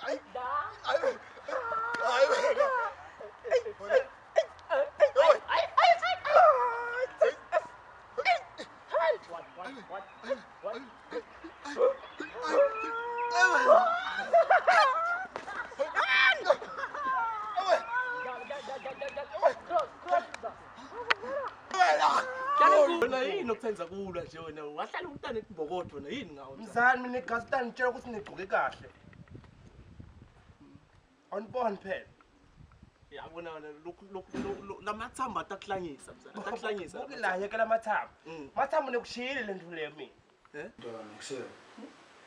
Hayi. Hayi. Hayi wena. Wena yini okuthenza kulwa nje wena wahlala umntana ekumbokotho wena yini ngawo Mzani mina igazi tanitshela ukuthi nigqoke kahle. Awuniboni phela. Yabona wena lokhu lokhu lamathambo atakuhlanyisa mzala atakuhlanyisa. Buke la yekela amathambo. Mathambo nekushiyile le nto leyo mina. Eh? Ntwana ngisela.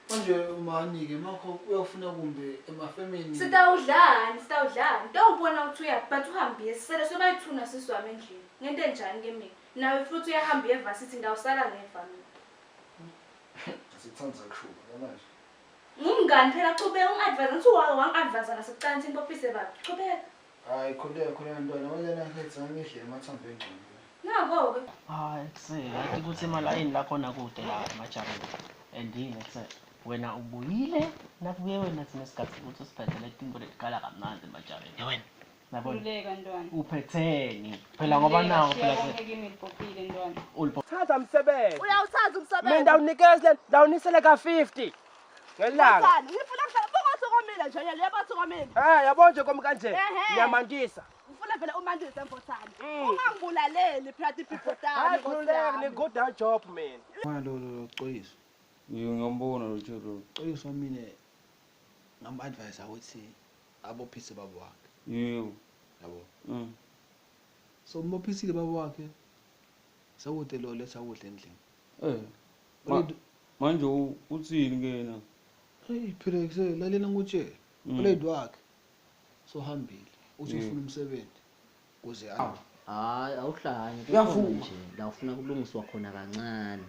Manje umanike makho uyafuna kumbe emafemini. Sitawudlani, sitawudlani. Tawubona ukuthi uyabhatha uhambile sisele sobayithuna sisi wami endlini. Ngento enjani ke mina? Nawe futhi uyahamba uye varsity ngawusala ngeva mina. Sithanda kushuka manje. Ngumngani phela chubeka ungi-advise ngithi wake wangi-advise nasekuqala ukuthi ngibophise baba. Chubeka. Hayi khuleka khuleka ntwana wena khetha ngidle amathambo engcono. Nako-ke. Hayi kuse yathi ukuthi emalayini la khona kude la emajareni. And yini kuse wena ubuyile nakubuye wena thina sikhathi ukuthi siphathele tinto letikhala kamnandi emajareni. Ye wena. Nabona. Khululeka ntwana. Uphetheni? Phela ngoba nawo phela Shiya konke kimi libhobhile ntwana. ulipho. Thatha umsebenzi. Uyawuthatha umsebenzi. Mina ndawunikeza ndawunisele ka 50. Ngelanga. Mthana, ngifuna kuhlala bungathi komile nje yena yabathi komile. Eh yabo nje komi kanje. Ehhe. Ngiyamantisa. Ngifuna vele umandise mfothana. Ungangibulaleli phela tiphipo tami. Hayi khululeka ni good job mina. Mwana lo lo Xoyiso. Ngiyo ngiyambona lo Thero. Xoyiso mina ngam-advise ukuthi abophise baba wakhe. Yebo. Yabo. So umbophisile baba wakhe. Sawude lo letha ukudla endlini. Eh. Manje uthini ke yena? Hey phela kuse lalela ngikutshela. Ulady wakhe. So hambile uthi ufuna umsebenzi kuze Hayi awuhlanye Uyavuma. nje la ufuna kulungiswa khona kancane.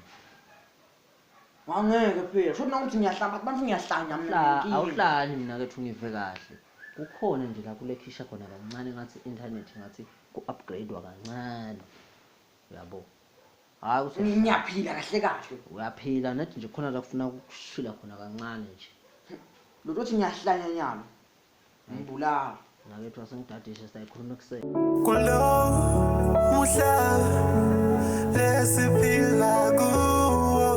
Angeke phela. Shothi nawuthi ngiyahlamba abantu ngiyahlanya mina. Awuhlanye mina kethu ngive kahle. Kukhona nje la kulekhisha khona kancane ngathi internet ngathi ku-upgradewa kancane. Uyabo. Hayi ngiyaphila kahle kahle. Uyaphila nathi nje khona la kufuna ukushila khona kancane nje. Lo uthi ngiyahlanya nyalo. Ngibulala. Nakethu asengidadishe siyayikhuluma ekuseni. Kulo muhlaba lesiphila kuwo.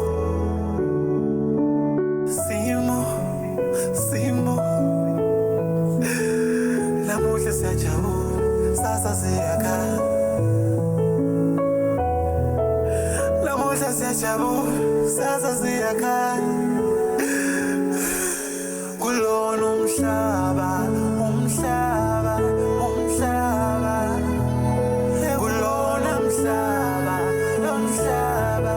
Simo simo namuhla siyajabula sasa siyakhala. Namuhla siyajabula sasa siyakhala. Kulona umhlaba umhlaba umhlaba kulona umhlaba umhlaba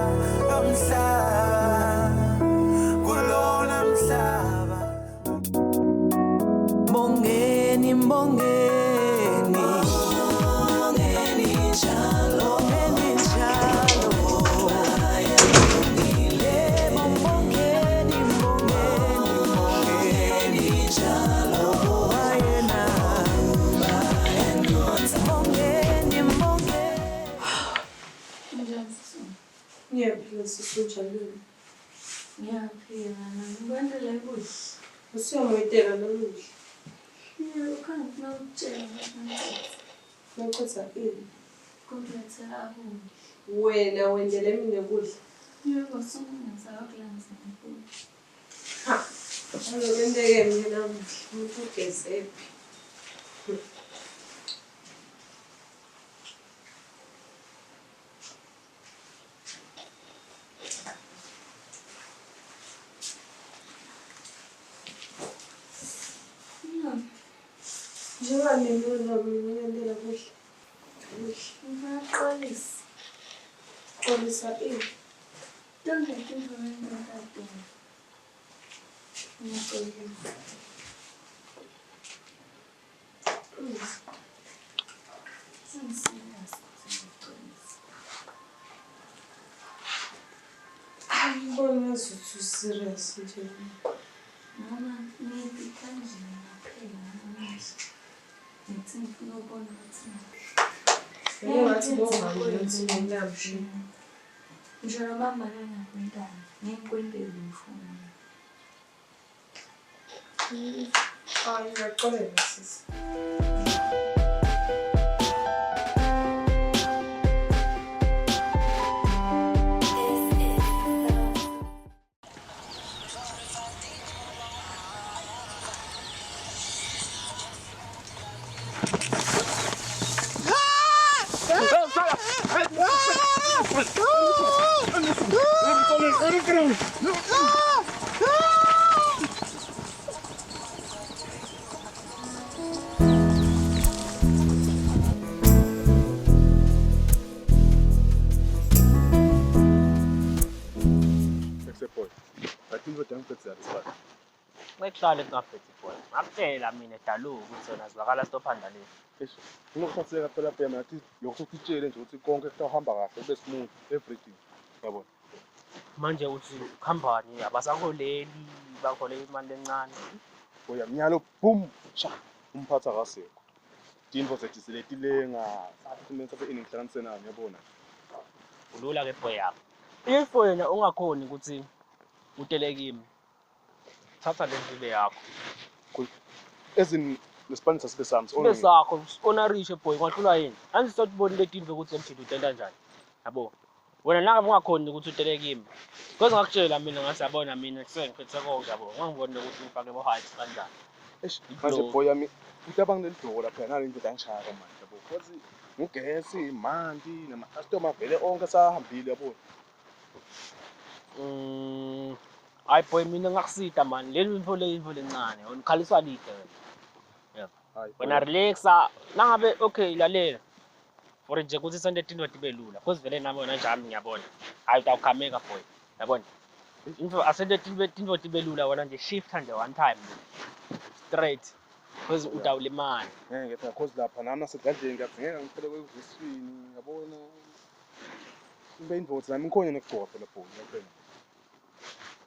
umhlaba kulona umhlaba. Mbongeni mbongeni mbongeni njalo mbongeni njalo mbongeni mbongeni njalo wayena mbongeni mbongeni. Njani sisi? Ngiyaphila sisi unjani? Ngiyaphila nami. Ngikwenzele kudla. Usuyamoyitela namuhla. Yebo, khona ngifuna ukutshela Ngicela ini? Kukulethela ukudla. Wena wendele mina kudla. Yebo, sungenza ukulandzela. Ha. Alokwenteke mina namuhla umuntu ugezephi? Njengoba mina ngiyendela kudla. Ngiyaxolisa. Xolisa ini? Tonke tinto engakadingi. Ngiyaxolisa. Sengiserious ukuthi ngiyaxolisa. Hayi ngibona ngazuthi userious nje. Ngoba ngiphi kanje ngaphela namanje. Ngithi ngifuna ukubona ukuthi Ngathi bowuhambe namhla. Ngisho noma ngingakwentanga, ngeke ngikwente lutho mina. Hayi ngiyaxolela sisi. Ngekuhlala ngingaphethe boy. Ngakutshela mina dalu ukuthi wena zwakala stophanda le. Eish, nginokuhlatheka phela phela ngathi lokho ukutshele nje ukuthi konke kuhamba kahle kube smooth everything. Yabona. Manje uthi kuhambani abasaholeli baholela imali encane. Oya mnyalo boom sha umphatha kasekho. Tinto zethu siletilenga sathi mina sathe inihlanganise nami yabona. Ulula ke boy yakho. If wena ungakhoni ukuthi utele kimi thatha le ndlu yakho. Ezin lesipani sibe sami sibe sakho onarishe boy kwahlulwa yini? Angisatuboni letindlu ukuthi emshini utenda njani. Yabo. Wena nangabe ungakhoni ukuthi utele kimi. Because ngakutshela mina ngathi yabona mina kusengiphethe konke yabo. Ungangiboni ukuthi ngifake bo heights kanjani. Eish manje boy yami utabanga lelidoko lapha nale into angishaya manje yabo. Because ugesi, manti nama customer vele onke sahambile yabo. Hayi boy mina ngakusita man leli info le info lencane unikhaliswa lide wena. Yebo. Wena relaxa nangabe okay lalela. For nje ukuthi sonke tinto tibe lula because vele nami wena njami ngiyabona. Hayi utawukhameka boy. Yabona. Info asente tinto tibe lula wena nje shift nje one time straight because utawulimala. Ngeke phela because lapha nami nasedladleni ngiyadzingeka ngiphele kwevuswini yabona. Imbe indvodza nami ngikhona nekugcoka phela boy ngiyabona.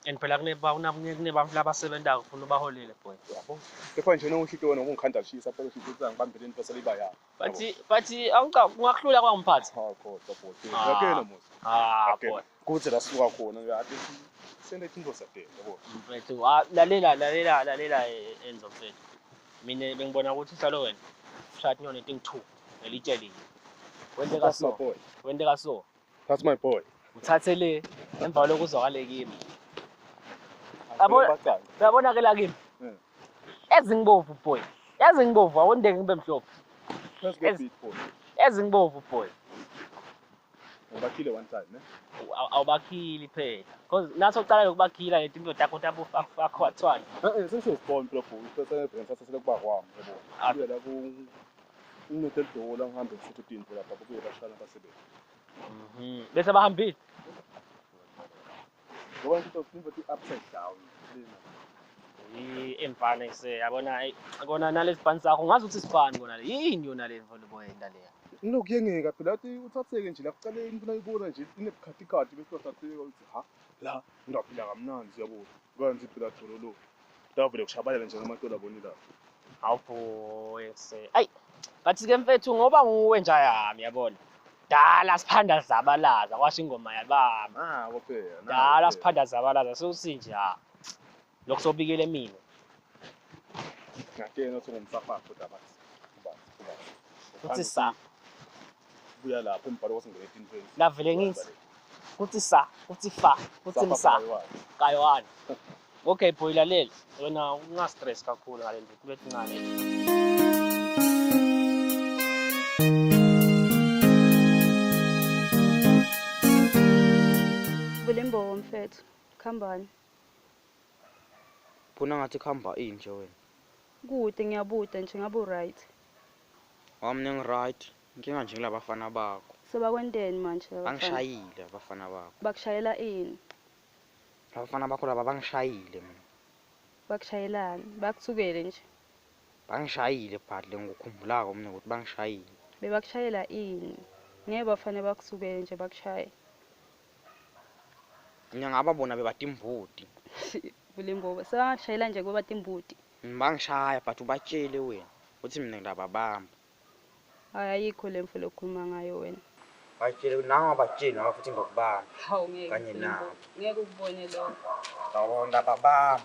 And phela kunebantu labasebenzayo kufuna ubaholele boy. Yabo. Kepha nje nongushito wena ngokungikhanda shisa phela usho ukuthi angibambele into seliba yakho. But awungakuhlula kwangiphatha. Ha kodwa boy. Ngiyakena mos. Ah boy. Kuthi la sisuka khona ngathi sende into sadele yabo. Mfethu lalela Enzo mfethu. Mina bengibona ukuthi uhlalo wena. Ushaya inyoni etingu 2 ngelitshe linye. Wenteka so. Wenteka so. That's my boy. Uthathe le emva lokho uzwakale kimi. Uyabona ke la kimi. Ezingibovu boy. Ezingibovu awondeke ngibe mhlophe. Let's get beat boy. Ezingibovu boy. Ubakhile one time ne? Awubakhili phela. Because naso uqala lokubakhila leti into takho tabufakho wathwala. Sesiyosibona phela boy. Sesene phela sasele kuba kwami yabo. Kuya la ku unethe lidola ngihambe ngifuthe tinto lapha kubuye bashana basebenze. Bese bahambile. Ngoba into into upside down lena. Emfana ise yabona kona nalesibani sakho ngazi ukuthi sibani kona le yini yona le mfana boyenda leya. Ngilokuyengeka phela athi uthatheke nje la kuqale into nayibona nje inebukhatikhathi bese wathatheka uthi ha la ngiyaphila kamnandi yabo. Kanti phela jolo lo. Davele kushabalala nje ngamatola aboni la. Hawu boy ise. Ayi bathi ke mfethu ngoba nguwe nja yami yabona. Dala siphanda zabalaza kwasho ingoma yababa. Ah kuphela. Dala siphanda zabalaza sewusinje ha. Lokho sobikele mina. Ngakena uthi ngumsafakho kodwa bathi. Uthi sa. Buya lapha umbhalo wasingena etintweni. La vele ngithi. Kuthi sa, kuthi fa, kuthi msa. Kayohana. Okay boy lalela. Wena unga stress kakhulu ngale nto kube ncane. Bulembo mfethu, khambani. Phuna ngathi khamba inje wena. Kude ngiyabuda nje ngabe right. Wami ngi right. Inkinga nje ngilabafana bakho. Sebakwenteni manje labafana? Bangishayile abafana bakho. Bakushayela ini? Abafana bakho laba bangishayile mina. Bakushayelani? Bakuthukele nje. Bangishayile bhadle ngikukhumbulako mina ukuthi bangishayile. Bebakushayela ini? Ngeke bafane bakusukele nje bakushaye. Mina ngababona bebatimbuti. Bulembobo sebangishayela nje kuba timbuti. Bangishaya but ubatshele wena uthi mina ngilababamba. Hayi ayikho le mfo lokhuluma ngayo wena. Batshele nanga batshele naba futhi ngokubamba. Hawu ngeke. Kanye nabo. Ngeke ukubone lokho. Ngabona babamba.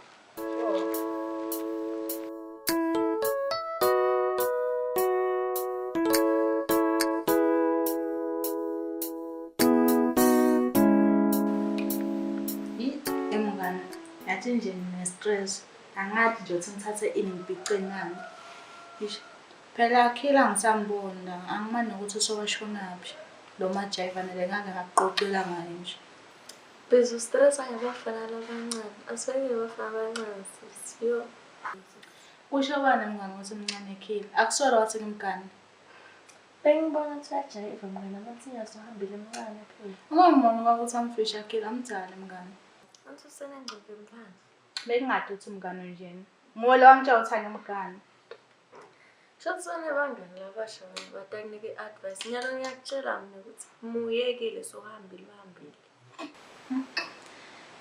Yathi nje ngine-stress. Angathi nje ukuthi ngithathe ini ngibhice ngani. Eish, phela Khila ngisambona, angimani nokuthi usowashonaphi. Lo majayivane le ngake ngakuxoxela ngaye nje. Bhizi ustressa ngebafana labancane. Asibeke ngebafana abancane sisi. Yo. Kusho bani mngani ukuthi mncane Khila? Akusolwa wathi ngimgane. Bengibona ukuthi uyajayiva mngani, abathi ngiyasohambile mncane phela. Ungamboni ubaba ukuthi amfisha Khila, amdala mngani. Anti usenengqondo mfana. Bengingade ukuthi umngani unjena. Nguwe lo wangitshela ukuthi angimgani. Shuthi sonebangani labasha wena batakunika i-advice. Nyalo ngiyakutshela mina ukuthi muyekile sohambile uhambile.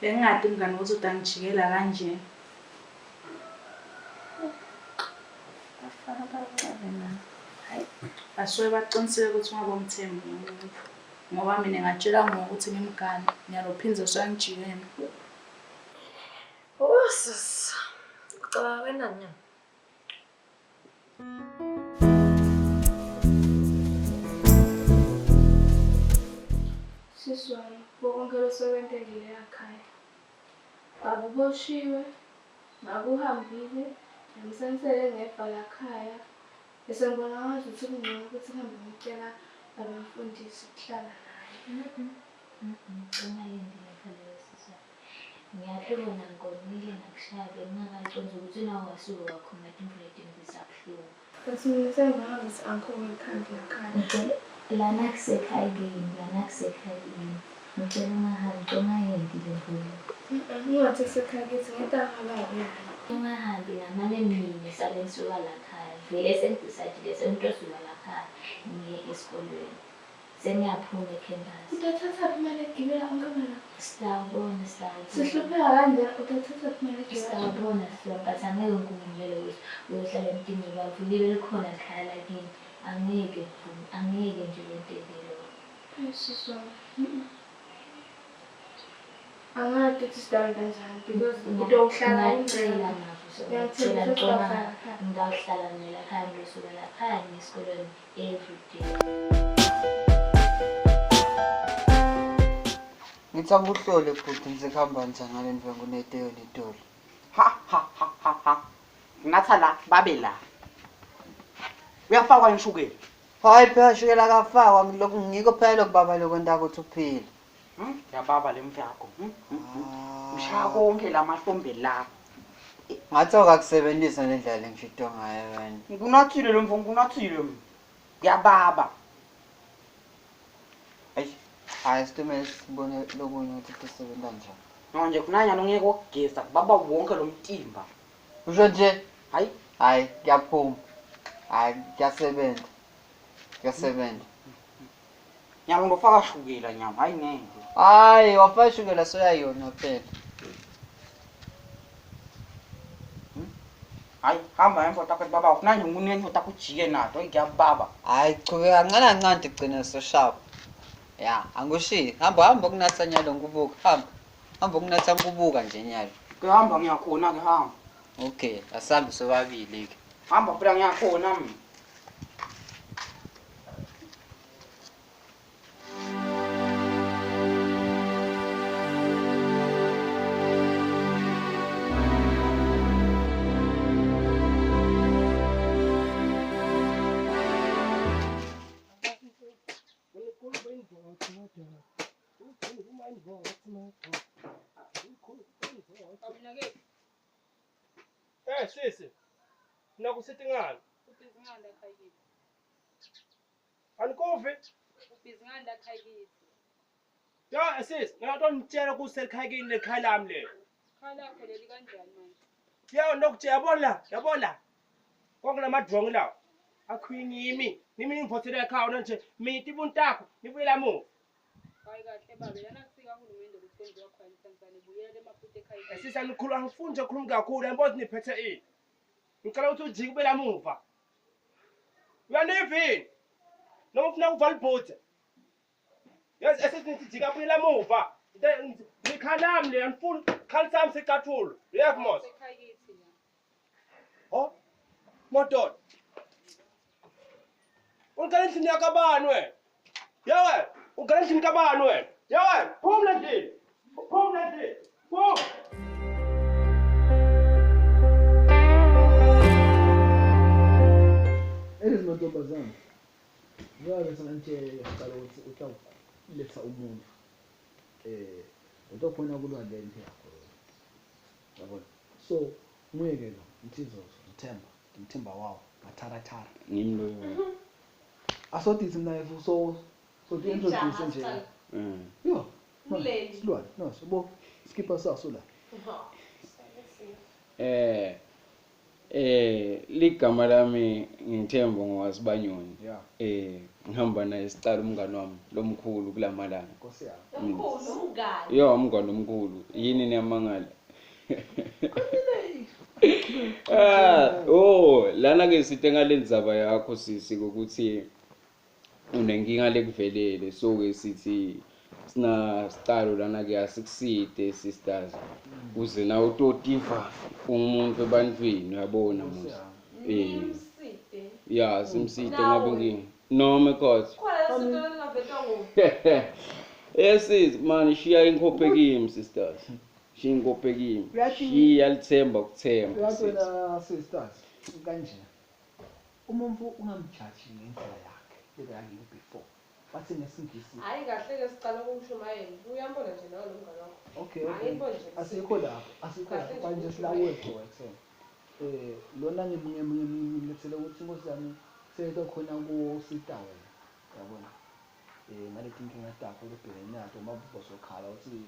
Bengingade mngani ukuthi utangijikela kanje. Bafana abancane na. Hayi. Basuke baqiniseke ukuthi ungabomthemba umuntu. Ngoba mina ngatshela ngokuthi ngimgane, ngiyalophinza usuyangijikela. Oh sis. Ucabanga wena nyana. Sisi wami, konke losekwentekile ekhaya. Baba uboshiwe, make uhambile, nami sengisele ngedwa lakhaya. Bese ngibona ngazuthi kungcono ukuthi ngihambe ngiyocela baba mfundisi ukuhlala naye. Ungayendi lapha leyo sisi wami. Ngiyaphela ngikonile nakushaya bengingakaconsi ukuthi nawe wasuke wakhuluma tintfo letimbi sabuhlungu. But mina sengibona ngazuthi angikho welcome lakhaya. Ngicela lana kusekhaya kini, lana kusekhaya kini. Ngicela ungahambi, ungayendi le mvulo. Ungathi kusekhaya kithi ngento angababi. Ungahambi ngamane mina sale ngisuka lakhaya. Vele sengidecidile sengitosuka lakhaya ngiye esikolweni. Sengiyaphuma ekhempasi. Utathathaphi imali yokugibela onke amalanga? Sitawubona, sitawubona. Sihlupheka kanjena utathathaphi imali yokugibela? Sitawubona sitawubona, but angeke ngikuvumele ukuthi uyohlala emtini baba. Libe likhona likhaya lakini. Angeke ngivume, angeke nje kwenteke lokho. Hayi sisi wami. Angazi ukuthi sidawula kanjani because utohlala Ngiyacela Mavuso, ngiyacela ngicela ngitawuhlala mina lakhaya ngiyosuka lakhaya ngiye esikolweni every day. Ngithi angikuhlole bhuti ngisekuhamba njani ngale ndvengu neteyo netolo. Ha ha ha ha ha. Nginatha la babe la. Uyafakwa nishukela. Hayi phela shukela akafakwa ngilokhu ngikho phela lokubaba lokwenta ukuthi uphile. Yababa le mfi yakho. Ushaya konke la mahlombe la. Ngathi awukakusebenzisa le ndlela lengishito ngayo wena. Ngikunathile lo mfo, ngikunathile mina. Kuyababa. Eish, hayi situmele sibone lokunye ukuthi kusebenza njani. Manje kunanyana ungeke wokugeza kubaba wonke lo mtimba. Usho nje? Hayi. Hayi, kuyaphuma. Hayi, kuyasebenza. Kuyasebenza. Nyama ngofaka shukela nyama, hayi ngeke. Hayi, wafaka shukela soyayona phela. Hayi, hamba emva takho baba, kunanje ngunento takujike nato, ngiyababa. Hayi, chubeka kancane kancane igcine soshapa. Ya, angishiyi. Hamba hamba kunatha nyalo ngikubuka. Hamba. Hamba kunatha ngikubuka nje nyalo. Ke hamba ngiyakhona ke hamba. Okay, asambe sobabili ke. Hamba phela ngiyakhona mina. Eh sisi, nakusithi ngani? Ubhizi ngani la ekhaya kithi? Anikuvi? Ubhizi ngani la ekhaya kithi? Ya sisi, ngiyatongitshela ukuthi ekhaya kini lekhaya lami lelo. Khaya lakho leli kanjani manje? Yebo nokutshela yabona la, yabona la. Konke lamadrongo lawo. Akhwinyimi, nimi ngiphothele ekhaya wena nje mina ibuntu takho nibuyela muva. Hayi kahle babe, lana kufika uhulumende ukuthi kwenziwa khona insansane buyele emaphutha ekhaya. Sisi anikhulu angifuni nje ukukhuluma kakhulu, angiboni ukuthi niphethe ini. Ngicela ukuthi ujike ube lamuva. Uyaniva yini? Noma ufuna ukuvala ibhuthi? Yes, esithi nithi jika buye lamuva. Ngikhala lami le angifuni khali sami sicathulo. Uyeva mos? Ekhaya kithi la. Oh, madoda. Ungena endlini yakabani wena? Yewe, ungena endlini kabani wena? Yewe, phumla endlini. Phumla endlini. Phuma. Njengoba sengantshela ngicela ukuthi utawuletha umuntu utokhona kulwa le nto yakho. Yabona? So nguyeke lo Mthizozo, Mthemba, Mthemba wawo, Matharatara. Ngimi loyo. Asodithi mina so introduce nje. Yo. Silwane, no, bo skipper saso la. Ligama lami ngithemba ngowasibanyoni. Yeah. Ngihamba naye sicala umngani wami lomkhulu kulamalanga. Nkosi yami. Omkhulu umngani. Yo, umngani omkhulu. Yini niyamangala? Oh, lana ke sithe ngalendzaba yakho sisi ukuthi unenkinga lekuvelele, so ke sithi sina sicalo lana ke asikuside sisters kuze nawe utotiva umuntu ebantwini uyabona musa. Ya simside ngabe ngi noma kodwa khona lesinto lengavetwa nguwe. Yes man, shiya inkhophe kimi sisters. Shiya inkhophe kimi. Shiya lithemba kuthemba. Uyathola sisters kanje. Umuntu ungamjaji ngendlela yakhe leyangiyo before. Bathi ngesingisi. Hayi kahle ke sicala ukumshumayela. Uyambona nje nawe lo mngane wakho. Okay. Asikho lapho. Asikho lapho manje silawethu ekseni. Lona ngimlethele ukuthi inkosi yami seyitokhona kusita wena. Yabona? Ngaleti inkinga takho lobhekene nato mabosokhala uthi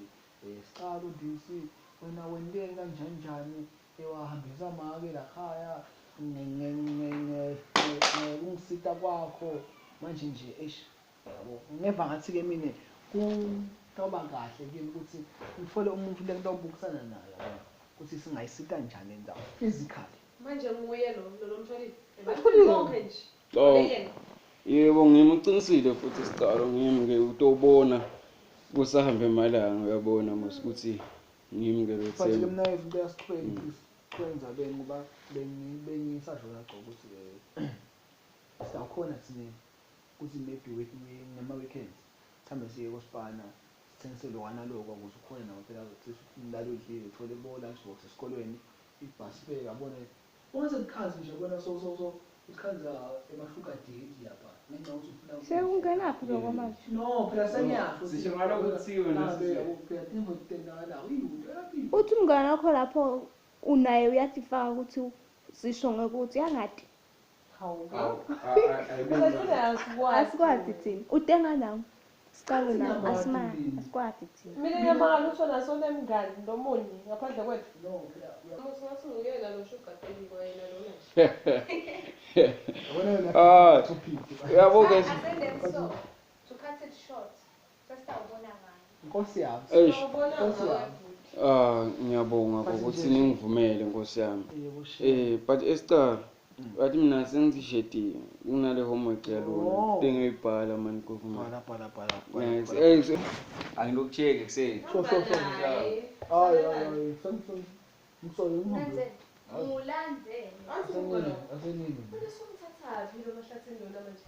sicala udisi wena wenteni kanjani njani ewahambisa make lakhaya ngekungisita kwakho manje nje eish yabo ngeva ngathi ke mina kutoba kahle kimi ukuthi ngifole umuntu lengitobukisana naye yabo ukuthi singayisita njani lendawo physically. Manje nguye lo lomtholile konke nje. Yebo ngimqinisile futhi sicalo ngimi ke utobona kusahambe emalanga uyabona mos ukuthi ngimi ke lo But ke mina izinto yasiqhubeka kwenza beni ngoba bengisasho la ukuthi siyakhona thina ukuthi maybe with ngama weekends sihambe siye kosipana sithengisele lokwana lokho ukuze ukhone nawe phela ukuthi umlalo udlile uthole bo lunch box esikolweni ibhasi beka yabona ungaze kukhazi nje bona so ukhanza emashuka daddy lapha ngenxa ukuthi ufuna sekungenaphi lokho manje. No phela sengiyasho sisho ngalokho kuthiwe nasiphela tinvo tenakala uyuthi uthi umngane wakho lapho unaye uyatifaka ukuthi sisho ngokuthi yangadi. Hawu. Asikwazi thina. Utenga nawe. Sicalo nawe asimani asikwazi thina. Mina ngiyamangala ukuthi naso nemngani nomunye ngaphandle kwethu. No phela uyamusingathi nguyena lo sugar daddy kwayena lona nje. Uyabo ke so to cut it short sesawubona ngayo. Nkosi yami. Nkosi yami. Ngiyabonga ukuthi ningivumele Nkosi yami. But esicalo bathi mina sengishedile kunale homework yalona bengiyibhala mani kuvuma. Bhala. Angilokucheke kuseni. So. Hayi. Ngisoye ngihambe. Mulandele. Asenini. Usumthathaphi lo mahlathini lona manje?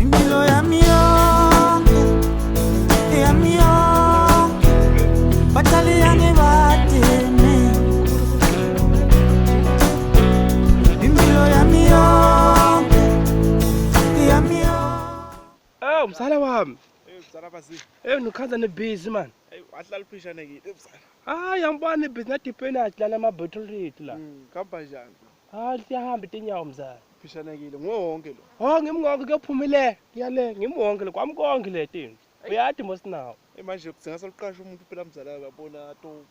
Impilo yami yonke yami yonke batali yangibatene impilo yami yonke yami yonke. Msala wami. Msala basi. Nukhanza ne busy man. Wahlala uphishane ke msala. Hayi angibani busy na penalty lana ama battle rate la. Khamba njani? Hayi siyahamba tinyawo mzala. Phishanekile nguwe wonke lo. Oh ngimngonke kuyophumile. Ngiyale ngimwonke lo kwami konke le tinto. Uyadi mos nawo. Manje kudzinga seliqasha umuntu phela mzala uyabona to.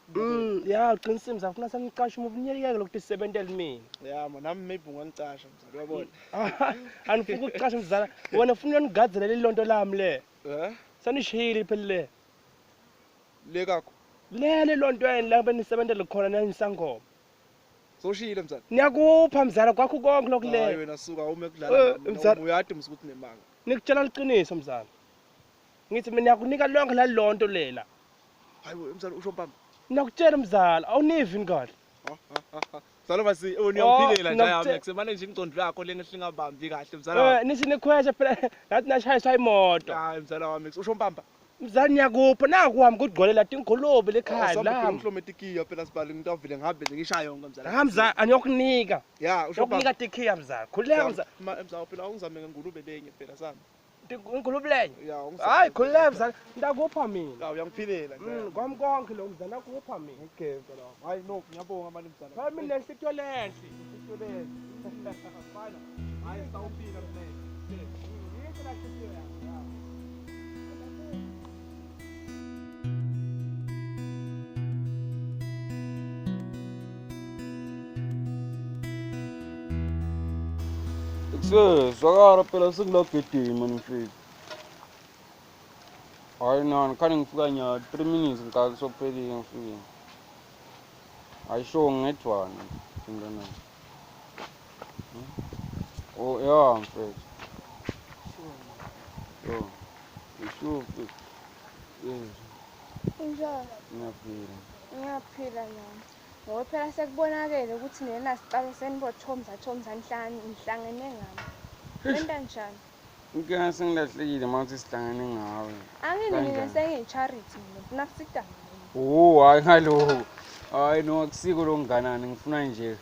Ya uqinisile mzala ufuna saniqasha umuntu unyekeke lokuthi sisebentele mina. Ya man nami maybe ungangicasha mzala uyabona. Anifuna ukuqasha mzala wena ufuna unigadzele lelonto lami le. Sanishiyile phela le. Le kakho. Le lonto yeni la benisebentele khona nanisangoma. Soshiyile mzala. Ngiyakupha mzala kwakho konke lokule. Hayi wena suka ume kudlala nami uyadi msukuthi ukuthi nemanga. Nikutshela liqiniso mzala. Ngithi mina ngiyakunika lonke lalonto lela. Hayi mzala usho mpamba. Ngiyakutshela mzala awunivi ngale. Mzala basi uniyangiphilela nje yami kusemane nje ingcondo yakho lena hlingabambi kahle mzala wami. Nithi nikhwesha phela nathi nashayiswa imoto. Hayi mzala wami usho mpamba. Mzala ngiyakupha nakuhamba kugcwalela tingolobe lekhaya la. Ngihlome tikiya phela sibali ngitavile ngihambe nje ngishaya yonke mzala. Ha mzala angiyokunika. Ya usho mpamba. Yokunika tikiya mzala. Khuleka mzala. Mzala phela awungizame ngengulube lenye phela sami. Ingulube lenye. Hayi khululeka mzala, ngakupha mina. Uyangiphilela. Kwami konke lo mzala nakupha mina. Okay mzala wami. Hayi no, ngiyabonga mani mzala. Hayi mina nenhlitiyo lenhle. Inhlitiyo lenhle. Fana. Hayi sawuphila mzala. Yinhle la nhliziyo yakho. Zwakala phela sengilagedeni mani mfethu. Hayi nani, khane ngifika nya 3 minutes ngicala sophelile ngifike. Hayi sure ngedwana mntwana. Oh yeah mfethu. Yo. Sure mfethu. Yes. Unjani? Ngiyaphila. Ngiyaphila nami. Ngoba phela sekubonakele ukuthi nina siqale senibothomza thomza nihlangene ngami. Wenta njani? Inkinga sengilahlekile manje sihlangene ngawe. Angini mina sengiyi-charity mina ngifuna kusida mina. Oh hayi ngaloko. Hayi no akusiko lokunganani ngifuna nje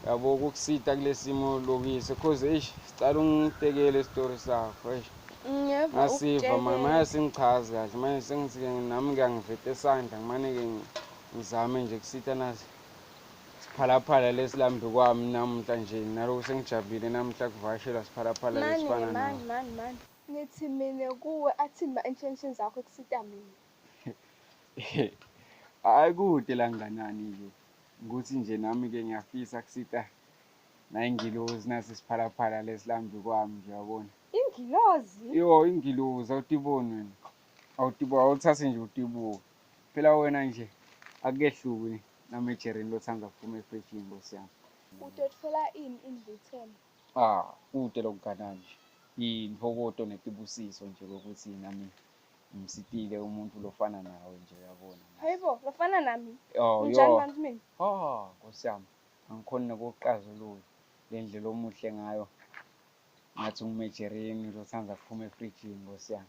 yabo ukukusita kulesimo lokise cause eish sicela ungitekele story sakho eish. Ngiyeva Ngasiva mama manje sengichaza kahle manje sengithi nami ngiyangiveta esandla ngimane ke ngizame nje kusita nasi siphalaphala lesilambi kwami namuhla nje naloko sengijabulile namhla kuvakashelwa siphalaphala lesifana mani mani mani. Ngithi mina kuwe athini ma-intentions akho ekusita mina. Hayi kude la nganani nje ukuthi nje nami ke ngiyafisa kusita nayingilozi nasi siphalaphala lesilambi kwami nje yabona. Ingilozi? Yo ingilozi awutiboni wena. Awutibo awuthathe nje utibuke. Phela wena nje akehluki namejerini lothanda kuphuma efrejini nkosi yami. Utothola ini in return? Ah, kude lokunganani nje. Intokoto netibusiso nje kokuthi nami ngimsitile umuntu lofana nawe nje uyabona. Hayibo, lofana nami? Oh, Unjani yo. bantu mina? Ah, nkosi yami. Angikhoni nokuqazulula le ndlela omuhle ngayo. Ngathi ungumejerini lothanda kuphuma efrejini nkosi yami.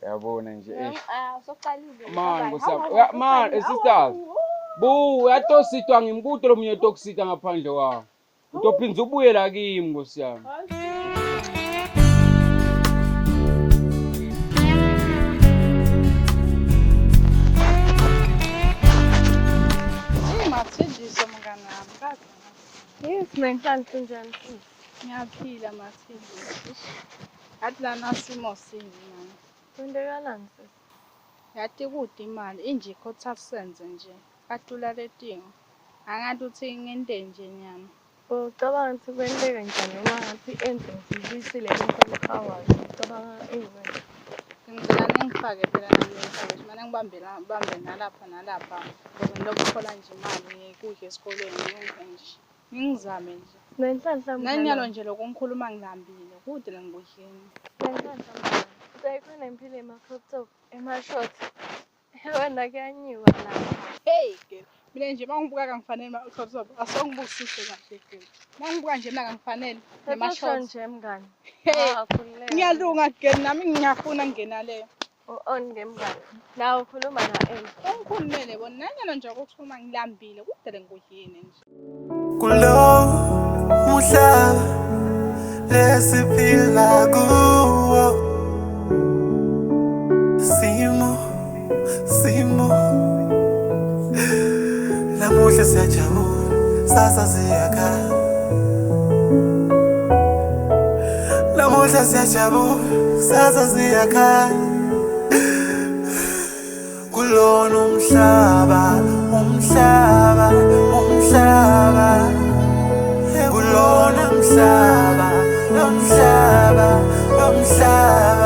Uyabona nje eish. Ah, usoqalile. Man, nkosi yami. Man, sisters. Bu, uyatositwa ngimkude lo munye otokusita ngaphandle kwawo. Utophinza ubuye la kimi nkosi yami. Mathenjiso mngani wami, kaze. Yes, Nenhlanhla unjani sisi? Ngiyaphila Mathenjiso. Yathi lana simo sini mani. Kwentekalani sisi? Yathi kude imali inje ikhotha senze nje. Katula letingo. Angathi uthi ngente nje nyama. Ucabanga ukuthi kwenteka njani noma ngathi enze ngizibuyisile emkhawalo. Ucabanga ini wena? Ngicela ningifake phela nami ngifake manje ngibambe la bambe nalapha nalapha ngoba ngilokuthola nje imali ngikudla esikolweni ngenze nje. Ngingizame nje. Nenhlanhla mngani Nanyalo wami. nje lokhu ngikhuluma ngilambile kude la ngikudleni. Nenhlanhla mngani. Usayikhona impilo ema-crop top, ema-short. Wena kuyanyiwa la. Hey girl, mina nje mangibuka kangifanele ma-crop top asongibusise kahle girl. Mangibuka nje mina kangifanele Sesosho nema-shorts. nje mngani. Hey, Ah, khululeka. ngiyalunga girl nami ngiyafuna ngingena leyo. U-on ke mngani. Nawe ukhuluma na-N. Ungikhulumele bona nanyalo nje ukukhuluma ngilambile kude la ngikudleni nje. Kulo muhlaba lesiphila kuwo simo simo namuhla siyajabula sasa siyakhala namuhla siyajabula sasa siyakhala kulona umhlaba umhlaba umhlaba kulona umhlaba lomhlaba lomhlaba.